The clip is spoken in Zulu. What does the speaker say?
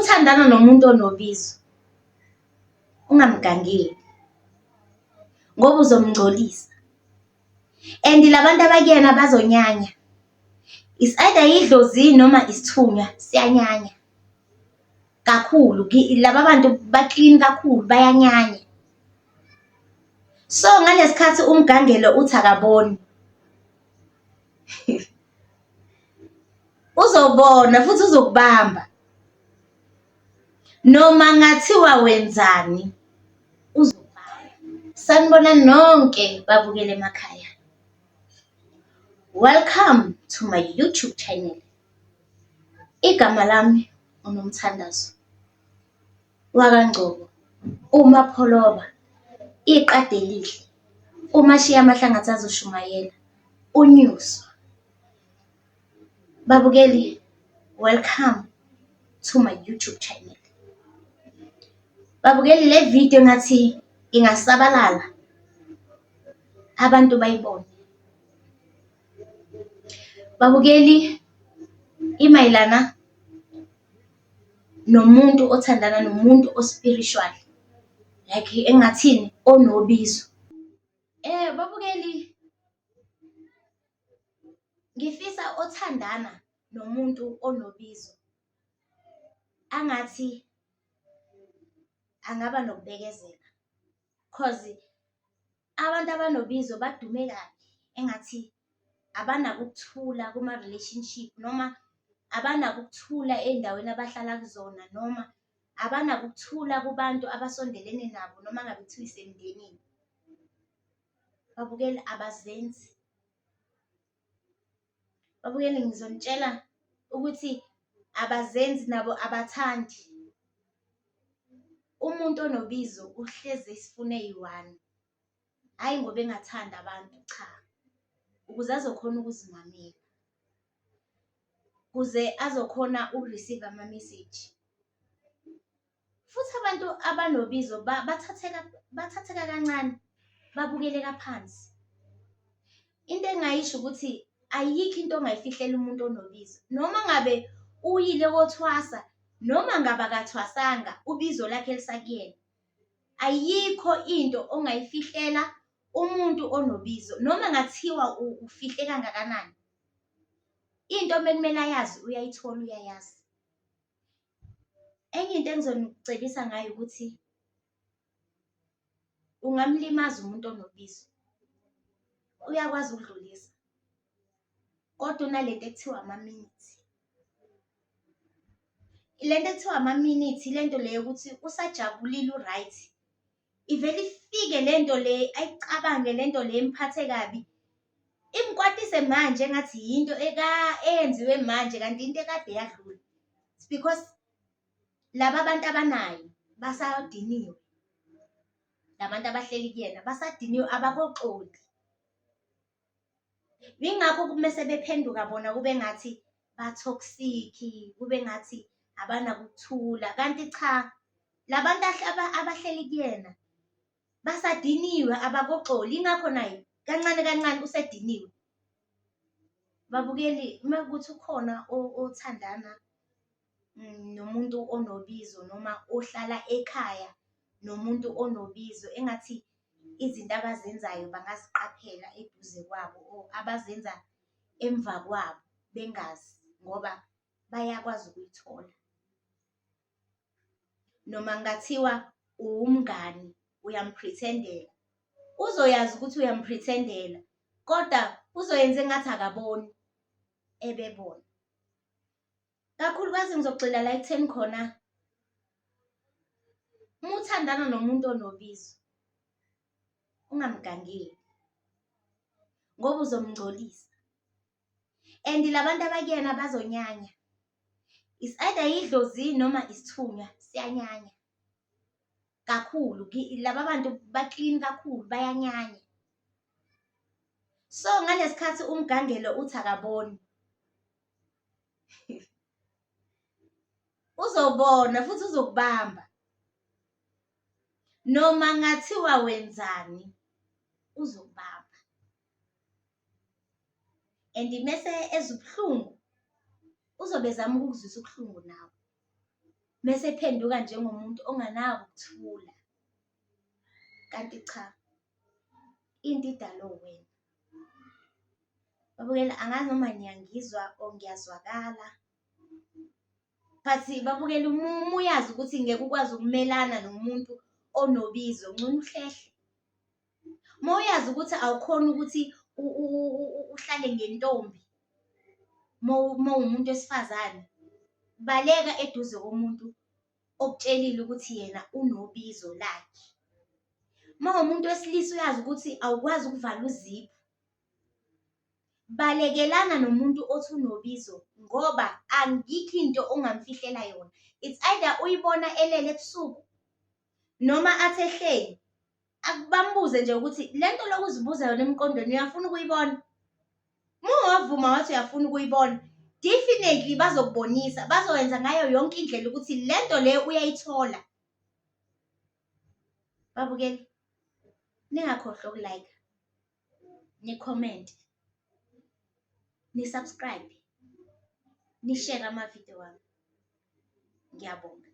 Uma uthandana nomuntu onobizo, ungamgangeli ngoba uzomngcolisa and la bantu abakuyena bazonyanya. It's either idlozi noma isithunywa siyanyanya kakhulu. Laba bantu ba-clean kakhulu bayanyanya. So, ngalesi khathi umgangelo uthi akaboni, uzobona futhi uzokubamba. Noma ngathiwa wenzani uzokubamba. Sanibonani nonke babukeli emakhaya. Welcome to my YouTube channel. Igama lami uNomthandazo wakaNgcobo, uMapholoba, iqadi elihle, uMashiya amahlangathi azoshumayela, uNyuswa. Babukeli, welcome to my YouTube channel. Babukeli, le video ngathi ingasabalala abantu bayibone. Babukeli, imayelana nomuntu othandana nomuntu o-spiritual, like engingathini, onobizo. Babukeli, ngifisa othandana nomuntu onobizo angathi angaba nokubekezela cause abantu abanobizo badume kabi, engathi abanako ukuthula kuma-relationship noma abanako ukuthula ey'ndaweni abahlala kuzona noma abanako ukuthula kubantu abasondelene nabo noma ngabe kuthiwa isemndenini. Babukeli, abazenzi. Babukeli, ngizonitshela ukuthi abazenzi nabo abathandi. Umuntu onobizo uhlezi esifuna eyi-one, hhayi ngoba engathandi abantu, cha, ukuze azokhona ukuzimamela, kuze azokhona uku-receive-a ama-message. Futhi abantu abanobizo bathatheka, bathatheka kancane, babukeleka phansi. Into engingayisho ukuthi ayikho into ongayifihlela umuntu onobizo, noma ngabe uyile kothwasa, noma ngabe akathwasanga, ubizo lakhe lisakuyena. Ayikho into ongayifihlela umuntu onobizo, noma ngathiwa ufihle kangakanani. Into mekumele ayazi uyayithola uyayazi. Enye into engizonicebisa ngayo ukuthi ungamlimaza umuntu onobizo, uyakwazi ukudlulisa kodwa unalento ekuthiwa amaminithi. Le nto ekuthiwa amaminithi ile nto le yokuthi usajabulile u-right, ivele ifike le nto le ayicabange le nto le imphathe kabi, imkwatise manje engathi yinto eyenziwe manje kanti into ekade yadlula. It's because laba bantu abanaye basadiniwe, la bantu abahleli kuyena basadiniwe abakoxoli. Yingakho mese bephenduka bona kube ngathi ba-toxic, kube ngathi abanakuthula kanti cha, la bantu abahleli kuyena basadiniwe abakoxoli, yingakho naye kancane kancane usediniwe. Babukeli, uma kuwukuthi ukhona othandana nomuntu onobizo noma ohlala ekhaya nomuntu onobizo engathi izinto abazenzayo bangaziqaphela eduze kwabo or abazenza emva kwabo bengazi ngoba bayakwazi ukuyithola. Noma kungathiwa uwumngani uyam-pretend-ela, uzoyazi ukuthi uyam-pretend-ela kodwa uzoyenza engathi akaboni ebebona. Kakhulukazi ngizogxila la ekutheni khona uma uthandana nomuntu onobizo ungamgangeli ngoba uzomngcolisa and la bantu abakuyena bazonyanya. It's either idlozi noma isithunywa siyanyanya kakhulu. Laba bantu ba-clean kakhulu bayanyanya. So, ngalesi khathi umgangelo uthi akaboni, uzobona futhi uzokubamba. Noma ngathiwa wenzani uzokubamba. And mese ezwa ubuhlungu uzobe ezama ukukuzwisa ubuhlungu nawe. Mese ephenduka njengomuntu onganako ukuthula. Kanti cha, into idalwe uwena. Babukeli angazi noma niyangizwa or ngiyazwakala, but babukeli uma uyazi ukuthi ngeke ukwazi ukumelana nomuntu onobizo, ngcono uhlehle. Uma uyazi ukuthi awukhoni ukuthi uhlale ngentombi uma uwumuntu wesifazane, baleka eduze komuntu okutshelile ukuthi yena unobizo lakhe. Uma uwumuntu wesilisa uyazi ukuthi awukwazi ukuvala uziphu, balekelana nomuntu othi unobizo ngoba angikho into ongamfihlela yona. It's either uyibona elele ebusuku noma athi ehleli bambuze nje ukuthi le nto lokhu uzibuza yona emqondweni uyafuna ukuyibona? Uma ungavuma wathi uyafuna ukuyibona, definitely bazokubonisa, bazoyenza ngayo yonke indlela ukuthi le nto le uyayithola. Babukeli, ningakhohlwa uku-like, ni-comment, ni-subscribe, ni-share amavidiyo wami. Ngiyabonga.